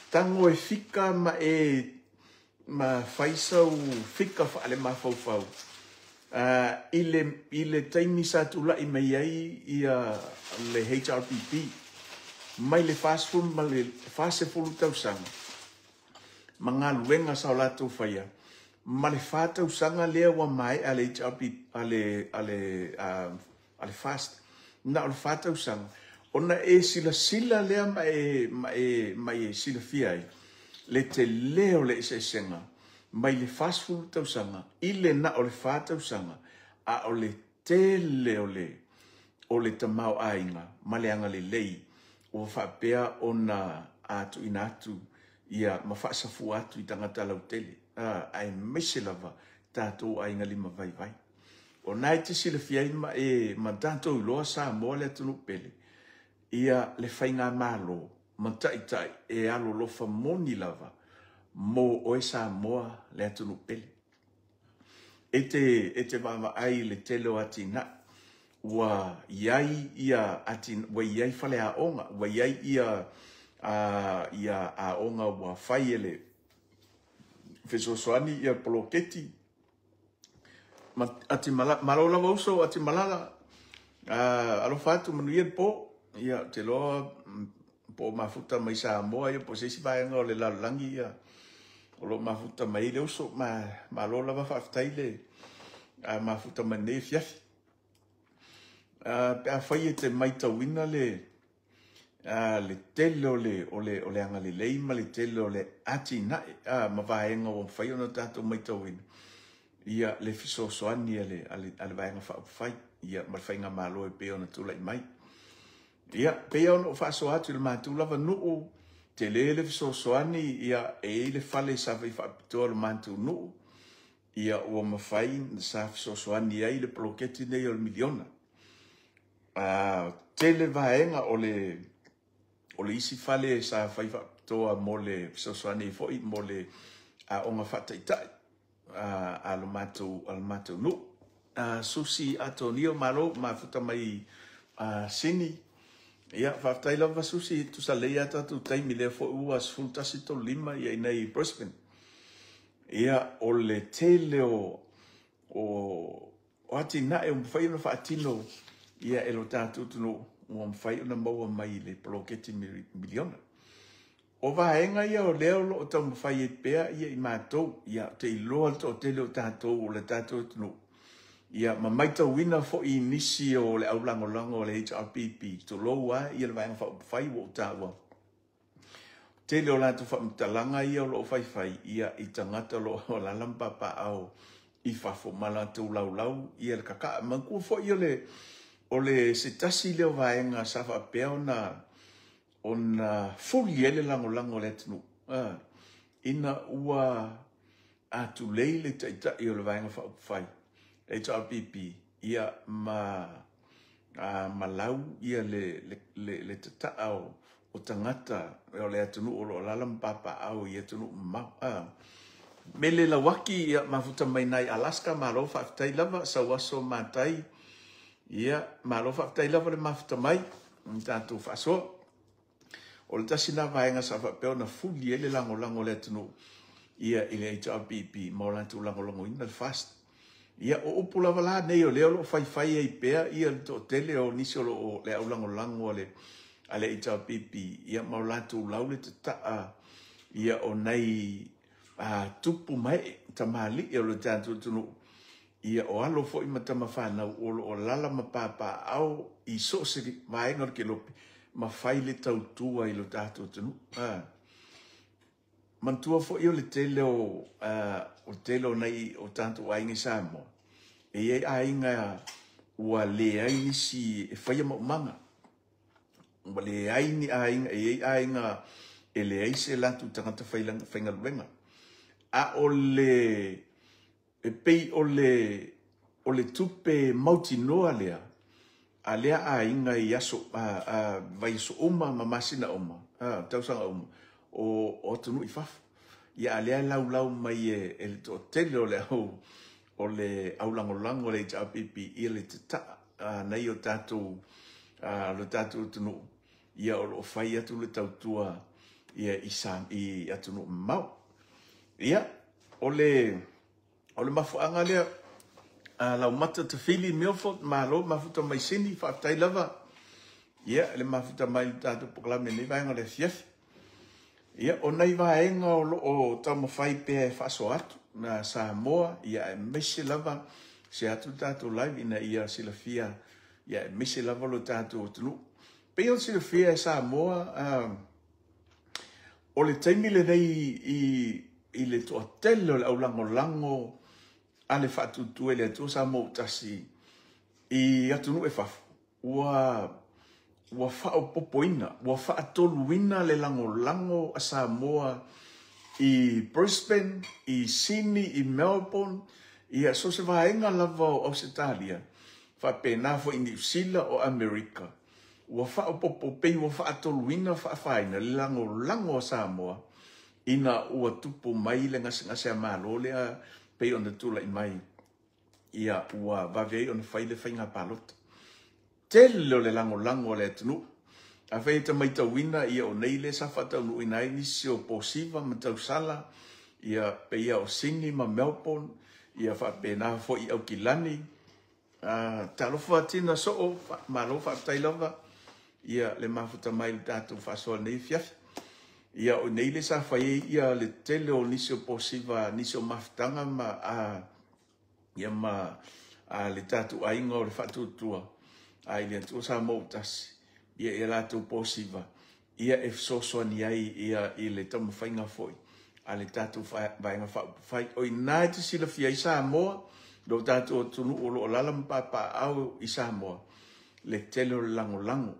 Speaker 1: Tango e fika ma e ma fai sau fika faalemafaufau i le taimi sa tulai mai ai ia le HRPP mai le 40 ma le 40 tausaga ma galuega sa o latou faia. ma le 4 tausaga lea ua maea le HRP a le FAST, na o le 4 tausaga, ona e silasila lea ma e silafia ai le tele o le eseesega mai le 40 tausaga i le na o le 4 tausaga, a o le tele o le tamaoaiga ma le agalelei ua faapea ona tuuina atu ia ma faasafua atu i tagata lautele, aemaise lava tatou aiga lima vaivai. O na e te silafia ai ma tatou iloa Samoa le atunuu pele, ia le faigamalo ma taitai e alolofa moni lava mo oe Samoa le atunuu pele. E te vaavaai i le tele o atinae, ua i ai faleaoga, ua i ai ia aoga ua fai e le fesoasoani poloketi. Malo lava uso Atimalala, alofa atu manuia le po. Ia, ou te iloa po o mafuta mai Samoa po o se isi vaega o le lalolagi o lo o mafuta mai ai le uso. Malo lava faafetai le mafuta mai lenei afiafi. Pe afai e te maitauina le tele o le agalelei ma le tele o le atinae ma vaega ua mafai ona tatou maitauina, ia le fesoasoani a le Vaega Faaupufai ma le faigamalo e pei ona tulai mai. Ia, pei ona ou faasoa atu i le matou lava nuu, tele le fesoasoani, ia, e i ai le fale sa fai faapitoa o le matou nuu, ia ua mafai sa fesoasoani ai le poloketi lenei o le miliona. Tele vaega o le isi fale sa fai faapitoa mo le fesoasoani foi mo le aoga faataitai a le matou nuu. Susi Atonio, malo mafuta mai Sini. Ia, faafetai lava Susi, tusa lelei lava tatou taimi lea foi ua 11:35 ia inei i Brisbane. Ia, o le tele o atinae ua mafai ona faatino ia e lo tatou atunuu ua mafai ona maua mai le poloketi miliona. O vaega ia o lea o lo o taumafai ai pea ia i matou, ia ou te iloa le toatele o tatou o le tatou atunuu, ia ma maitauina foi i nisi o le aulagolago o le HRPP, tulou lava ia le Vaega Faaupufai ua ou taua, tele o latou faamatalaga ia o lo o faifai ia i tagata o lo o alaala ma papaaao i fafo ma latou laulau ia le kakaa. Manatua foi o le se tasi lea o vaega sa faapea ona fuli ai le lagolago a le atunuu, ina ua atulei le taitai o le Vaega Faaupufai HRPP ia ma lau ia le tataa o tagata o le atunuu o lo o alaala ma papaaao i atunuu mamao. Mele Lauaki, ia mafuta mai nai Alaska, malo faafetai lava, sauaso matai, ia malo faafetai lava le mafuta mai i tatou faasoa. O le tasi na vaega sa faapea ona fuli ai le lagolago o le atunuu ia i le HRPP ma o latou lagolagoina le FAST. Ia o upu lava la nei o lea o lo o faifai ai pea ia le toatele o nisi o lo o le aulagolago a le HRPP ia ma o latou lau le tataa ia o nai tupu mae tamalii o le tatou atunuu, ia o alo foi ma tamafanau o lo o alaala ma papaaao i so o se vaega o le kelope ma fai le tautua i lo tatou atunuu. Manatua foi o le tele o nai o tatou aiga i Samoa, e i ai aiga ua leai nisi e faia maumaga, ua leai ni aiga, e i ai aiga e leai se latou tagata faigaluega. A o le e pei o le tupe mautinoa lea a lea aiga i aso vaiaso uma ma masina uma, tausaga uma o atunuu i fafo. Ia a lea e laulau mai e le toatele o le aulagolago o le HRPP ia le tataa nai o tatou lo tatou atunuu ia o lo o fai atu le tautua ia i atunuu mamao. Ia o le mafuaaga lea Laumata Tafili Milford, malo mafuta mai Sini, faafetai lava ia le mafuta mai le tatou polokalame nei vaega o le afiafi. Ia o nai vaega o lo o taumafai pea e faasoa atu. Samoa, ia aemaise lava share atu le tatou live ina ia silafia, ia aemaise lava lo tatou atunuu. Pei ona silafia e Samoa, o le taimi lenei i le toatele o le aulagolago a le Faatuatua i le Atua Samoa ua Tasi i atunuu e fafo, ua faaopoopoina, ua faatoluina le lagolago a Samoa i Brisbane, i Sydney, i Melbourne, ia so o se vaega lava o Ausetalia, faapena foi i Niu Sila o Amerika, ua faaopoopo pei ua faatoluina faafaina le lagolago a Samoa ina ua tupu mai le gasegase a Malo lea pei ona tulai mai, ia ua vave ai ona fai le faiga palota. Tele o le lagolago a le atunuu. Afai e te matauina, ia o nei lea sa faataunuuina ai nisi o posiva ma tausala, ia pei o Sydney ma Melbourne, ia faapena foi i Aukilani. Talofa Tina Soo, malo faafetai lava ia le mafuta mai le tatou faasoa nei afiafi. Ia o nei le sa fai ai ia le tele o nisi o posiva, nisi o mafutaga ma ia ma le tatou aiga o le Faatuatua i le Atua Samoa ua Tasi, ia ia latou posiva ia e fesoasoani ai ia i le taumafaiga foi a le tatou Vaega Faaupufai. O i ina e te silafia ai Samoa, lo tatou atunuu o lo o alaala ma papaaao i Samoa, le tele o le lagolago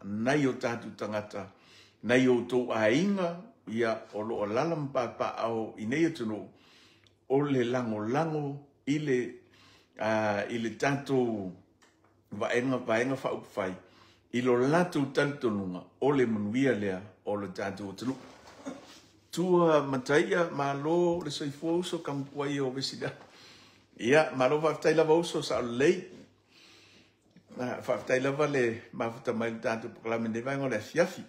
Speaker 1: nai o tatou tagata, nai outou aiga ia o lo o alaala ma papaaao i nei atunuu, o le lagolago i le tatou Vaega Faaupufai i lo latou talitonuga o le manuia lea o le tatou atunuu. Tua Mataia, malo le soifua uso tamuai o Vesilea. Ia, malo faafetai lava uso sao lelei. Faafetai lava le mafuta mai le tatou polokalame nei vaega o le afiafi.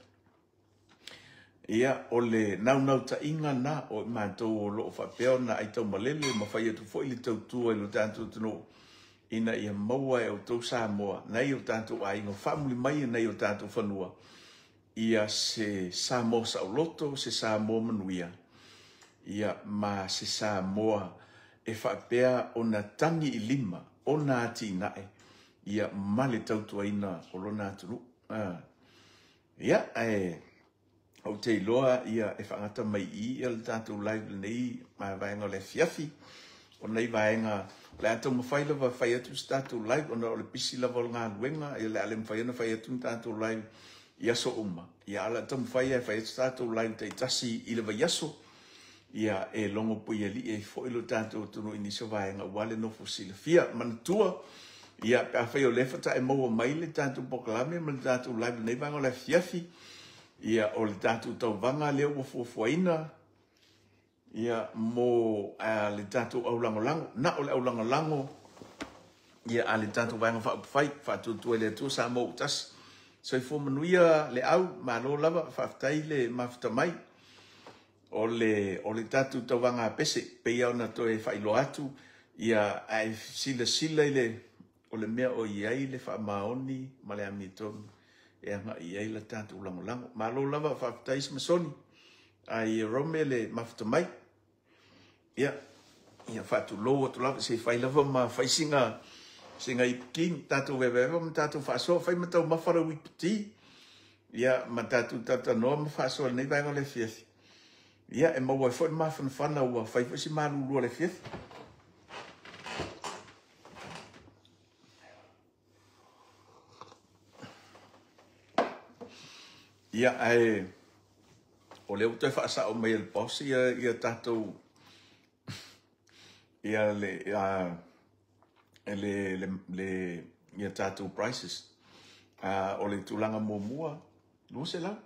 Speaker 1: Ia, o le naunautaiga na o i matou o lo o faapea ona aitaumalele ma fai atu foi le tautua i lo tatou atunuu ina ia maua e outou Samoa nai o tatou aiga faamuli mai nai o tatou fanua, ia se Samoa saoloto, se Samoa manuia, ia ma se Samoa e faapea ona tagi i lima ona atinae ia ma le tautuaina o lona atunuu. Ia, ae ou te iloa ia e faagata mai i ia le tatou live lenei vaega o le afiafi. O nei vaega o le a taumafai lava fai atu se tatou live ona o le pisi lava o le galuega, ia le a le mafai ona fai atu ni tatou live i aso uma. Ia a o le a taumafai e fai atu se tatou live taitasi i le vaiaso, ia e logo puialii ai foi lo tatou atunuu i nisi o vaega aua le nofo silafia. Manatua, ia pe afai o lea faatoa e maua mai le tatou polokalame ma le tatou live lenei vaega o le afiafi, ia o le tatou tauvaga lea ua fuafuaina ia mo le tatou aulagolago, na o le aulagolago ia a le tatou Vaega Faaupufai Faatuatua i le Atua Samoa ua Tasi. Soifua manuia le au, malo lava, faafetai le mafuta mai. O le tatou tauvaga a pese, pei ona toe faailoa atu, ia ae silasila i le o le mea o i ai le faamaoni ma le amiotonu e agai i ai le tatou lagolago. Malo lava, faafetai Samasoni, ai Rome le mafuta mai. Ia, ia faatulou atu lava, se i fai lava ma fai singa iputi, tatou veveava ma tatou faasoa, fai ma taumafa lau iputi, ia ma tatou tatanoa ma faasoa lenei vaega o le afiafi. Ia, e maua ai foi le mafanafana ua fai foi si malulu o le afiafi. Ia, ae o lea ua toe faasao mai e le boss ia tatou ia le le ia tatou prices. O le tulaga muamua 200.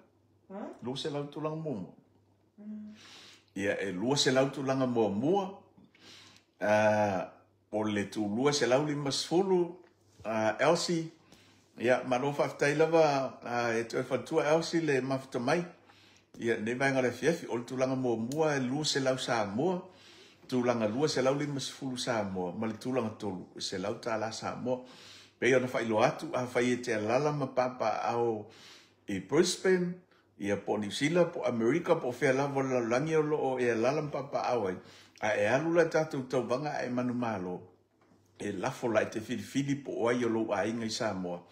Speaker 1: 200 tulaga muamua. Ia e 200 tulaga muamua. O le tulua 150 Elsie. Ia malo faafetai lava e toe faletua Elsie le mafuta mai. Ia nei vaega o le afiafi, o le tulaga muamua e 200 Samoa, tulaga 250 Samoa, ma le tulaga 3 100 tala Samoa. Pei ona faailoa atu, afai e te alaala ma papaaao i Brisbane, Ia po o Niu Sila, po o Amerika, po o fea lava o le lalolagi o lo o e alaala ma papaaao ai, a e alu la i le tatou tauvaga ae e manumalo, e lafo la, e te filifili po o ai o lou aiga i Samoa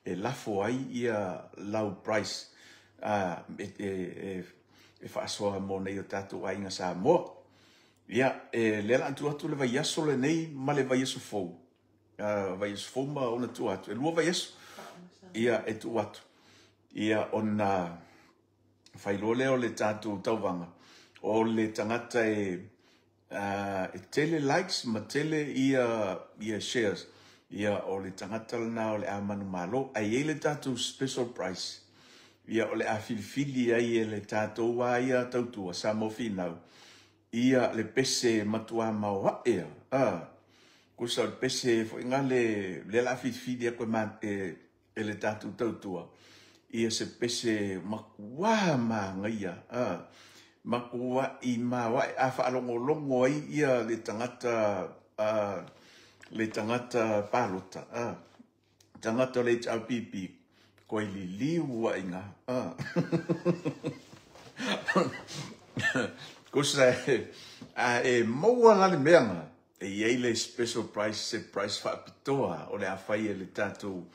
Speaker 1: e lafo ai ia lau price e faasoa mo nai o tatou aiga Samoa. Ia, e lea o le a tuu atu le vaiaso lenei ma le vaiaso fou, vaiaso fou ma ona tua atu, e 2 vaiaso ia e tuu atu, ia ona fai loa lea o le tatou tauvaga, o le tagata e tele likes ma tele ia shares, ia o le tagata lena o le a manumalo. Ae i ai le tatou special price, ia o le a filifili ai e le tatou a ia tautua Samoa Finau, ia le pese matua maoae a kusa o le pese foi nga le lea la filifili atu e le tatou tautua, ia se pese matua manaia, matuai maoae a faalogologo ai ia le tagata palota, tagata o le HRPP, koe liliu ai ngā. Kusa e maua la le mea ngā, e i ai le special price, se price faapitoa o le a fai e le tatou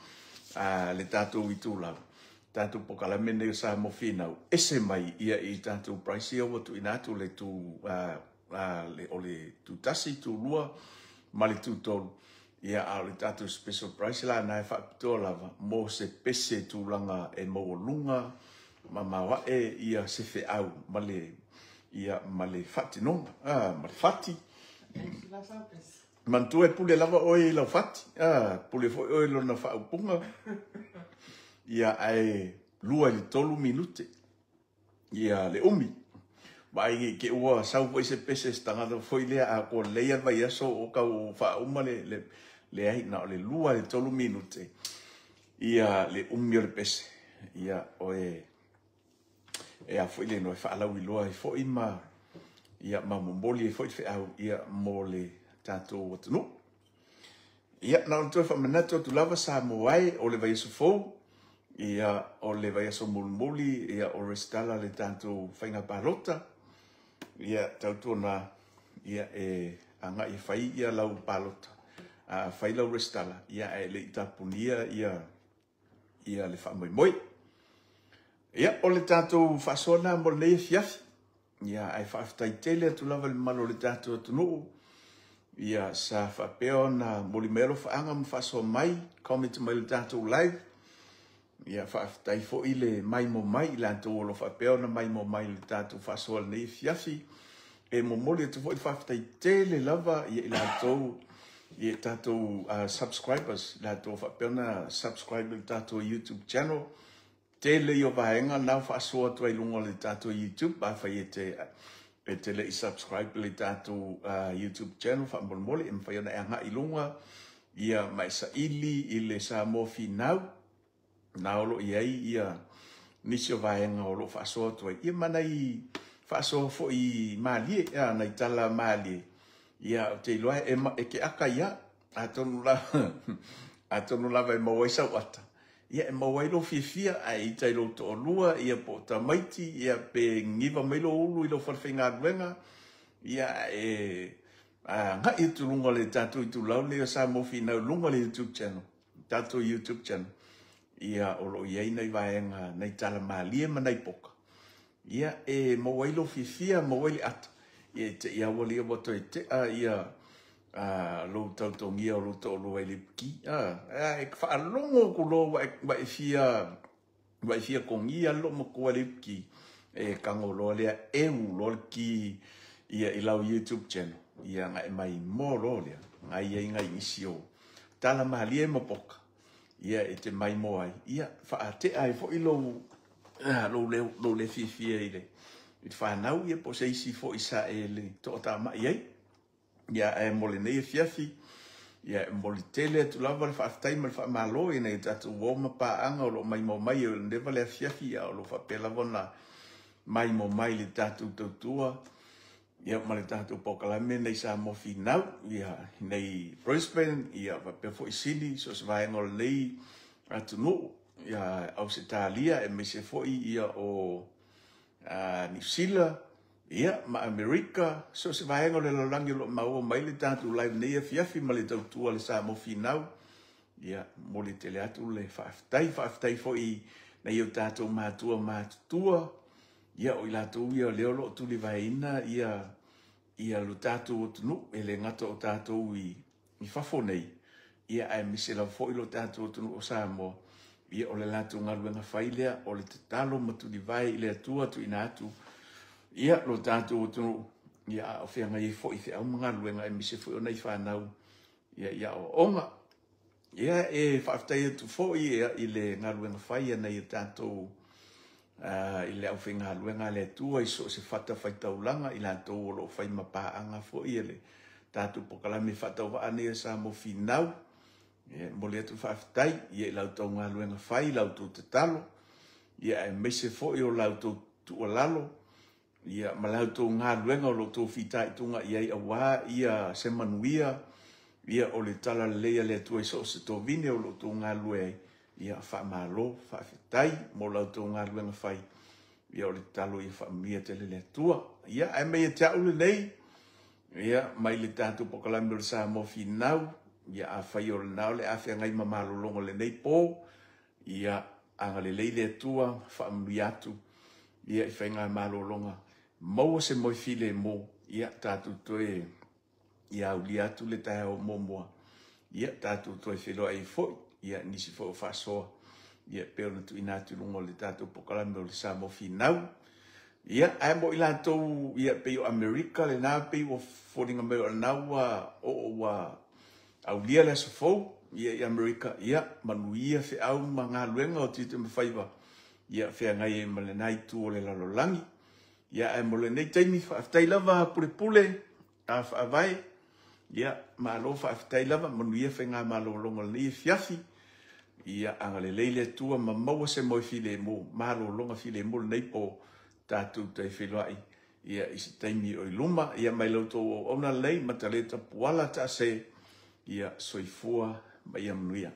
Speaker 1: itulau, tatou pokalame nei o Samoa Finau, ese mai ia i tatou price ia ua tuuina atu le tu o le tu 1, tu 2 ma le tu 3. Ia a o le tatou special price la na e faapitoa lava mo se pese tulaga e maualuga ma maoae ia se feau ma le ia ma le faatinoga ma le fati. Manatua e pule lava oe i lau fati, pule foi oe i lona faaupuga. Ia ae 2 i le 3 minute ia le umi. Vaai nei ke ua sau foi se pese se tagata foi lea a ko leia le vaiaso o kau faauma le leai na o le 2 i le 3 minute ia le umi o le pese. Ia oe e a foi le no e faalauiloa ai foi ma ia ma momoli ai foi le feau ia mo le tatou atunuu. Ia na ona toe faamanatu atu lava Samoa ai o le vaiaso fou, ia o le vaiaso mulimuli, ia o resitala le tatou faiga palota. Ia tautuana ia e agai e fai ia lau palota, fai lau resitala, ia ae le i tapunia ia le faamoemoe. Ia o le tatou faasoa mo lenei afiafi. Ia ae faafetai tele atu lava i le mamalu o le tatou atunuu. Ia sa faapea ona moli mai alofaaga ma faasoa mai, comment mai le tatou live. Ia faafetai foi le maimo mai i latou o lo o faapea ona maimo mai le tatou faasoa lenei afiafi. E momoli atu foi le faafetai tele lava ia i latou ia tatou subscribers, latou faapea ona subscribe i le tatou YouTube channel. Tele i o vaega na faasoa atu ai luga o le tatou YouTube, afai e te le i subscribe i le tatou YouTube channel, faamolemole e mafai ona e agai i luga ia ma e saili i le Samoa Finau na o lo o i ai ia nisi o vaega o lo o faasoa atu ai, ia ma nai faasoa foi malie, nai tala malie, ia o te iloa e ke aka ia, atonu lava e maua ai sau ata. Ia e maua ai lou fiafia ae ita i lou toalua, ia po o tamaiti, ia pe giva mai lou ulu i lou falefaigaluega, ia e agai atu luga o le tatou itulau lenei o Samoa Finau luga o le YouTube channel, tatou YouTube channel, ia o lo o i ai nai vaega, nai tala malie ma nai poka, ia e maua ai lou fiafia, maua ai le ata, ia e te i aua ua toe tea ia lou tautogia o lou toalua i le piki. E faalogo atu loa ua e fia kogia le loomatua i le piki, e tago loa lea, eu loa le ki ia i lau YouTube channel, ia na e mai mo loa lea, na i ai nai nisi o tala malie ma poka, ia e te mai mo ai, ia faatea ai foi lou le fiafia i le whanau, ia po se isi foi sa e le toatamai ai. Ia e mo lenei afiafi, ia e momoli tele atu lava le faafetai ma le faamalo ina ia tatou uo ma paaga o lo o maimoa mai o lenei le afiafi, ia o lo o faapea lava ona maimoa mai le tatou tautua, ia ma le tatou pokalame nei Samoa Finau, ia nei Brisbane, ia faapea foi Sydney, so o se vaega o lenei atunuu. ia Ausetalia aemaise foi ia o Niu Sila, ia ma Amerika, so o se vaega o le lalolagi o lo o maua mai le tatou live nei afiafi ma le tautua a le Samoa Finau. Ia, momoli tele atu le faafetai. Faafetai foi i nai o tatou matua matutua, ia o i latou ia o lea o lo o tulivaeina ia lo tatou atunuu, e le gata o tatou i fafo nei, ia aemaise lava foi lo tatou atunuu o Samoa. Ia o le latou galuega fai lea o le tatalo ma tulivae i le Atua tuuina atu ia lo tatou atunuu, ia a o feagai ai foi i feau ma galuega aemaise foi o nai fanau ia i aoaoga. Ia e faafetai atu foi i le galuega fai a nai o tatou i le aufaigaluega a le Atua i so o se fatafaitaulaga, i latou o lo o fai ma paaga foi i le tatou polokalame faatauvaa nei a Samoa Finau. E momoli atu le faafetai ia i la outou galuega fai, la outou tatalo, ia aemaise foi o la outou tuualalo, ia ma la outou galuega o lo o outou fitaituga i ai aua ia se manuia ia o le talalelei a le Atua i so o se tovine o lo o outou galulue ai. Ia faamalo, faafetai mo la outou galuega fai. Ia o le tatalo ia faamanuia tele le Atua. Ia ae mai ia te au lenei, ia mai le tatou polokalame o le Samoa Finau, ia afai o lena o le a feagai ma malologa o lenei po, ia agalelei le Atua, faamanuia atu ia i faiga malologa, maua se moe filemu, ia tatou toe ia aulia atu le taeao muamua, ia tatou toe feiloai ai foi ia nisi foi o faasoa ia pei ona tuuina atu i luga o le tatou polokalame o le Samoa Finau. Ia ae mo i latou ia pei o Amerika lena pei ua foliga mai o lena ua oo ua aulia le aso fou ia i Amerika, ia manuia feau ma galuega o tiute ma faiva ia feagai ai ma lena itu o le lalolagi. Ia ae mo lenei taimi, faafetai lava pulepule a faavae, ia malo faafetai lava, manuia faiga malologa o lenei afiafi. Ia agalelei le Atua ma maua se moe filemu, malologa filemu lenei po, tatou toe feiloai ia i se taimi o i luma. Ia mai la outou auauna lenei Mataleta Puala Taase, ia soifua ma ia manuia.